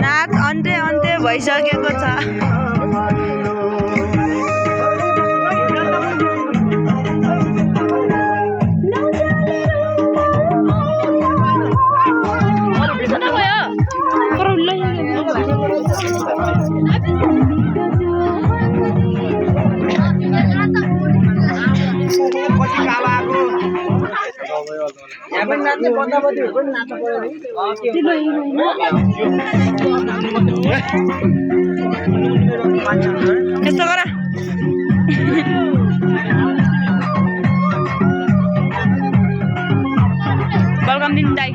नाच अन्त्य अन्त्य भइसकेको छ। यस्तो गर वेलकम दिन दाइ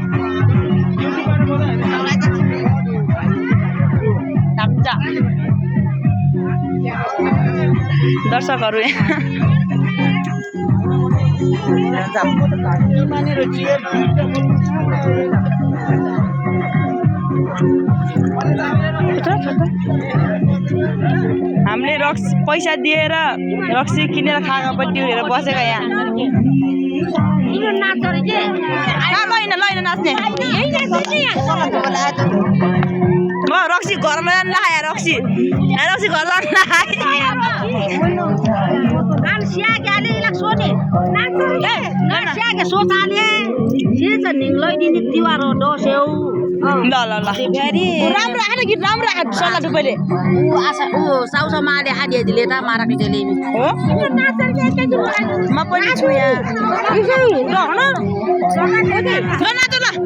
दर्शकहरू हामीले पैसा दिएर रक्सी किनेर खाएको पट्टि हेरेर बसेको यहाँ नाच्ने रक्सी घर लान लाया रक्सी घर लान ल राम्रो आएको गीत राम्रो आएको सल्लाह डुबैले साउसामा आले दिले त मारा केले हो म पनि छु यहाँ